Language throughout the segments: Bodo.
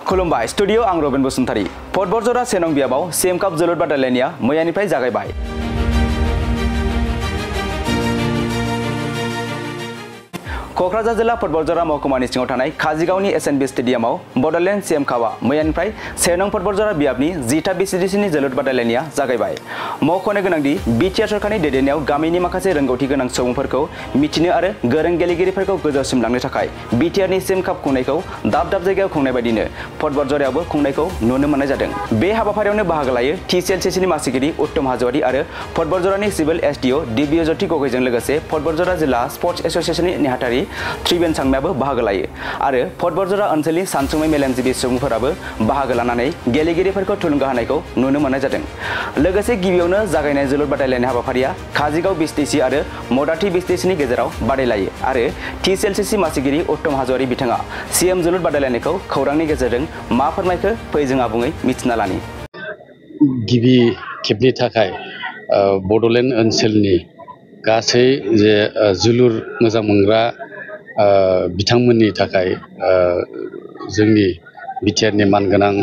खुलुमबाय स्टुडियो आं रबिन बसुमतारी फुटबल सेनं बियाबाव सीएम काप जोलुर बादायलायनाया मैयानिफ्राय जागायबाय। कक्राझार जिल्ला फुटबल जरा महकुमानि सिङाव थानाय काजिगावनि एसएनबी स्टेडियामाव बडलेण्ड सीएम कापआ मैयानिफ्राय सेनं फुटबल जरा बियाबनि 10था बिसिडिसिनि जोलुर बादायलायनाया जागायबाय। मख'नो गोनांदि बिटिआर सरकारनि दैदेननायाव गामिनि माखासे रोंगौथि गोनां सुबुंफोरखौ मिथिनो आरो गोरों गेलेगिरिफोरखौ गोजौसिम लांनो थाखाय बिटिआरनि सीएम काप खुंनायखौ दाब दाब जायगायाव खुंनाय बायदिनो फुटबल जरायावबो खुंनायखौ नुनो मोननाय जादों। बे हाबाफारियावनो बाहागो लायो टिसिएलसिसिनि मासिगिरि उत्तम हाज'वारि आरो फुटबल जरानि सिभिल एसडिअ दिव्यज्योति गगैजों लोगोसे फुटबल जरा जिल्ला स्पर्ट्स एसोसिएशननि नेहाथारि त्रिवेन सांमायाबो बाहागो लायो आरो फुटबल जरा ओनसोलनि सानसुमै मेलेमजिबि सुबुंफोराबो बाहागो लानानै गेलेगिरिफोरखौ थुलुंगा होनायखौ नुनो मोननाय जादों। लोगोसे गिबियावनो जागायनाय जोलुर बादायलायनाय हाबाफारिया काजिगाव बिसटिसि आरो मदाथि बिसटिसिनि गेजेराव बादायलायो आरो टिसिएलसिसि मासिगिरि उत्तम हाज'वारि बिथाङा सीएम जोलुर बादायलायनायखौ खौरांनि गेजेरजों मा फोरमायखो फै जों आबुङै मिथिना लानि। गिबि खेबनि थाखाय बडलेण्ड ओनसोलनि गासै जे जोलुर मोजां मोनग्रा बिथांमोननि थाखाय जोंनि बिटिआरनि मानगोनां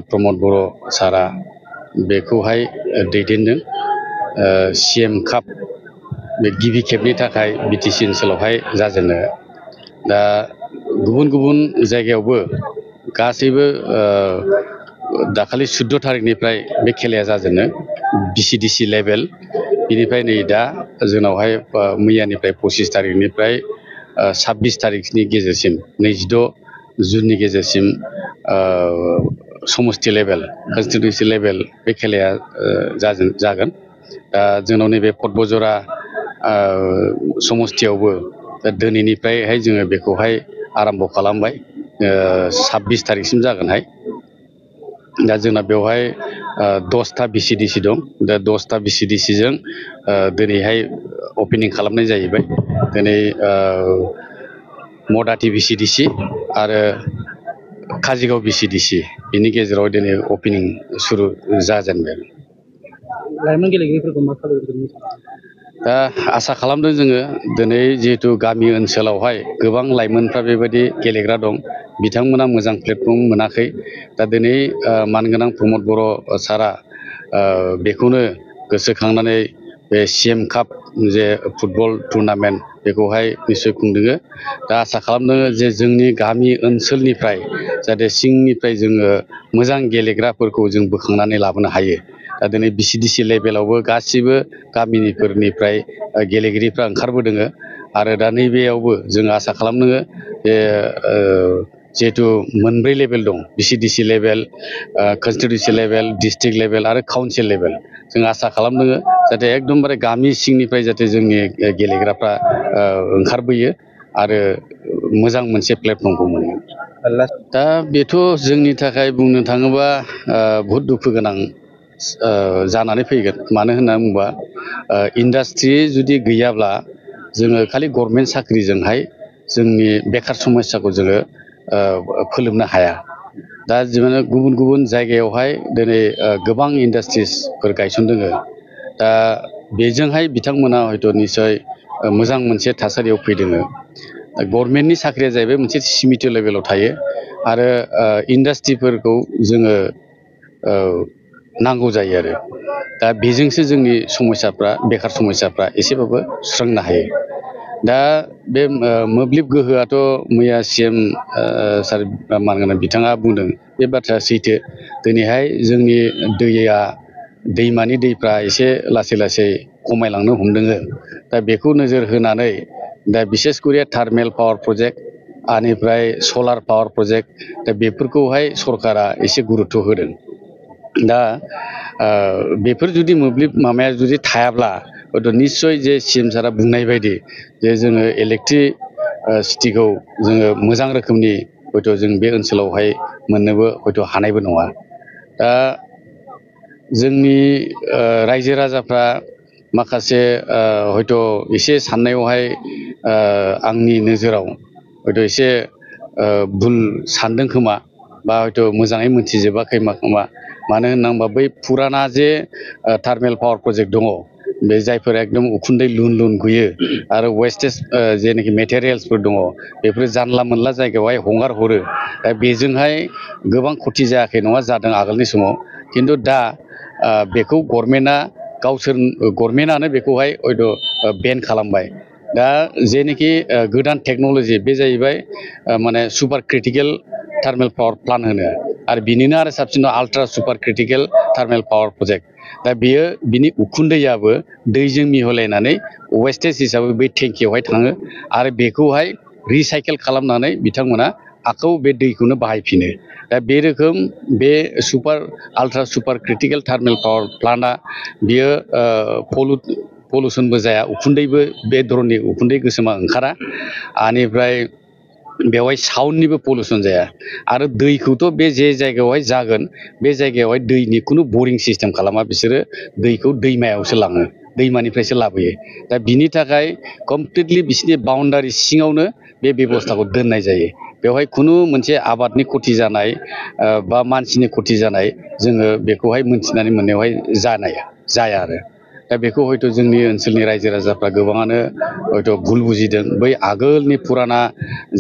प्रमद बर' सारा बेखौहाय दैदेनदों। सीएम काप बे गिबि खेबनि थाखाय बिटिसि ओनसोलावहाय जाजेनो। दा गुबुन गुबुन जायगायावबो गासैबो दाखालि 14 थारिखनिफ्राय बे खेलाया जाजेनो बिसिडिसि लेभेल। बिनिफ्राय नै दा जोंनावहाय मैयानिफ्राय 25 थारिखनिफ्राय 26 थारिखनि गेजेरसिम 26 जुननि गेजेरसिम समष्टि लेभेल कन्स्टिटिउन्सि लेभेल बे खेलाया जागोन। दा जोंनाव नैबे फुटबल जरा समष्टियावबो दिनैनिफ्रायहाय जोङो बेखौहाय आरम्भ खालामबाय। 26 थारिखसिम जागोनहाय। दा जोंना बेवहाय 10था बिसिडिसि दं। दा 10था बिसिडिसिजों दिनैहाय अपेनिं खालामनाय जाहैबाय। दिनै मदाथि बिसिडिसि आरो काजिगाव बिसिडिसि बिनि गेजेराव दिनै अपेनिं सुरु जाजेनबाय। लाइमोन गेलेगिरिफोरखौ मा खालामदों? दा आसा खालामदों जोङो दिनै जिहेतु गामि ओनसोलावहाय गोबां लाइमोनफ्रा बेबायदि गेलेग्रा दं, बिथांमोना मोजां प्लेटफर्म मोनाखै। दा दिनै मानगोनां प्रमद बर' सारा बेखौनो गोसोखांनानै बे सीएम काप जे फुटबल टुर्नामेन्ट बेखौहाय निश्चय खुंदों। दा आसा खालामदों जे जोंनि गामि ओनसोलनिफ्राय जाहाथे सिंनिफ्राय जोङो मोजां गेलेग्राफोरखौ जों बोखांनानै लाबोनो हायो। दा दिनै बिसिडिसि लेभेलावबो गासिबो गामिनिफोरनिफ्राय गेलेगिरिफ्रा ओंखारबोदों आरो दा नैबेयावबो जोङो आसा खालामदों जे जिहेतु मोनब्रै लेभेल दं बिसिडिसि लेभेल, कन्स्टिटिउन्सि लेभेल, डिस्ट्रिक्ट लेभेल आरो काउन्सिल लेभेल। जों आसा खालामदों जाहाथे एकदमबारे गामि सिंनिफ्राय जाहाथे जोंनि गेलेग्राफ्रा ओंखारबोयो आरो मोजां मोनसे प्लेटफर्मखौ मोनो। दा बेथ' जोंनि थाखाय बुंनो थाङोबा बहुद दुखु गोनां जानानै फैगोन। मानो होनना बुङोबा इन्डास्ट्रि जुदि गैयाब्ला जोङो खालि गभर्नमेन्ट साख्रिजोंहाय जोंनि बेकार समस्याखौ जोङो फोलोमनो हाया। दा जोङो गुबुन गुबुन जायगायावहाय दिनै गोबां इन्डास्ट्रिसफोर गायसनदों। दा बेजोंहाय बिथांमोना हयथ' निस्सय मोजां मोनसे थासारियाव फैदों। गभर्नमेन्टनि साख्रिया जाहैबाय मोनसे सीमित लेभेलाव थायो आरो इन्डास्ट्रिफोरखौ जोङो नांगौ जायो आरो दा बेजोंसो जोंनि समस्याफ्रा बेकार समस्याफ्रा एसेबाबो सुस्रांनो हायो। दा बे मोब्लिब गोहोआथ' मैया सीएम सार मानगोनां बिथाङा बुंदों बे बाथ्राया सैथो। दिनैहाय जोंनि दैमानि दैफ्रा एसे लासै लासै खमायलांनो हमदों। दा बेखौ नोजोर होनानै दा बिसेसकरि थार्मेल पावार प्रजेक्ट बेनिफ्राय सलार पावार प्रजेक्ट दा बेफोरखौहाय सरकारा एसे गुरुत्व होदों। दा बेफोर जुदि मोब्लिब माबाया जुदि थायाब्ला हयथ' निस्सय जे सीएम सारा बुंनाय बायदि जे जोङो इलेक्ट्रिसिटिखौ जोङो मोजां रोखोमनि हयथ' जों बे ओनसोलावहाय मोननोबो हयथ' हानायबो नङा। दा जोंनि रायजो राजाफ्रा माखासे हयथ' एसे साननायावहाय आंनि नोजोराव हयथ' एसे भुल सानदों खोमा बा हयथ' मोजाङै मोनथिजोबाखै खोमा। मानो होनना बुङोबा बै फुराना जे थार्मेल पावार प्रजेक्ट दङ बे जायफोर एकदम उखुन्दै लुन लुन गुयो आरो वेस्टेज जेनाखि मेटेरियेल्सफोर दङ बेफोर जानला मोनला जायगायावहाय हगार हरो दा बेजोंहाय गोबां खथि जायाखै नङा जादों आगोलनि समाव खिन्थु दा बेखौ गभर्नमेन्टआनो बेखौहाय हयथ' बेन खालामबाय दा जेनाखि गोदान टेक्न'लजि बे जाहैबाय माने super critical thermal power plant होनो आरो बिनिनो आरो साबसिन ultra super critical thermal power project दा बेयो बिनि उखुन्दैयाबो दैजों मिहलायनानै वेस्टेज हिसाबै बै टेंकियावहाय थाङो आरो बेखौहाय रिसाइकेल खालामनानै बिथांमोना आखौ बे दैखौनो बाहायफिनो दा बे रोखोम बे ultra super critical thermal power प्लान्टआ बियो पलुसनबो जाया उखुन्दैबो बे धरननि उखुन्दै गोसोमा ओंखारा आनिफ्राय बेवहाय साउन्डनिबो पलुसन जाया आरो दैखौथ' बे जे जायगायावहाय जागोन बे जायगायावहाय दैनि खुनु बरिं सिस्टेम खालामा बिसोरो दैखौ दैमायावसो लाङो दैमानिफ्रायसो लाबोयो दा बिनि थाखाय कमप्लिटलि बिसिनि बाउन्डारि सिङावनो बे बेबस्थाखौ दोननाय जायो बेवहाय खुनु मोनसे आबादनि खथि जानाय बा मानसिनि खथि जानाय जोङो बेखौहाय मोनथिनानै मोननायावहाय जाया आरो दा बेखौ हयथ' जोंनि ओनसोलनि रायजो राजाफ्रा गोबाङानो हयथ' भुल बुजिदों बै आगोलनि फुराना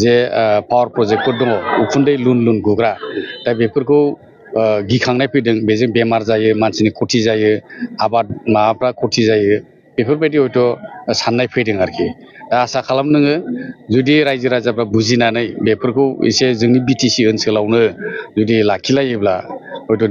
जे पावार प्रजेक्टफोर दङ उखुन्दै लुन लुन गुग्रा दा बेफोरखौ गिखांनाय फैदों बेजों बेमार जायो मानसिनि खथि जायो आबाद माबाफ्रा खथि जायो बेफोरबायदि हयथ' साननाय फैदों आरोखि दा आसा खालाम नोङो जुदि रायजो राजाफ्रा बुजिनानै बेफोरखौ एसे जोंनि BTC ओनसोलावनो जुदि लाखिलायोब्ला हयथ'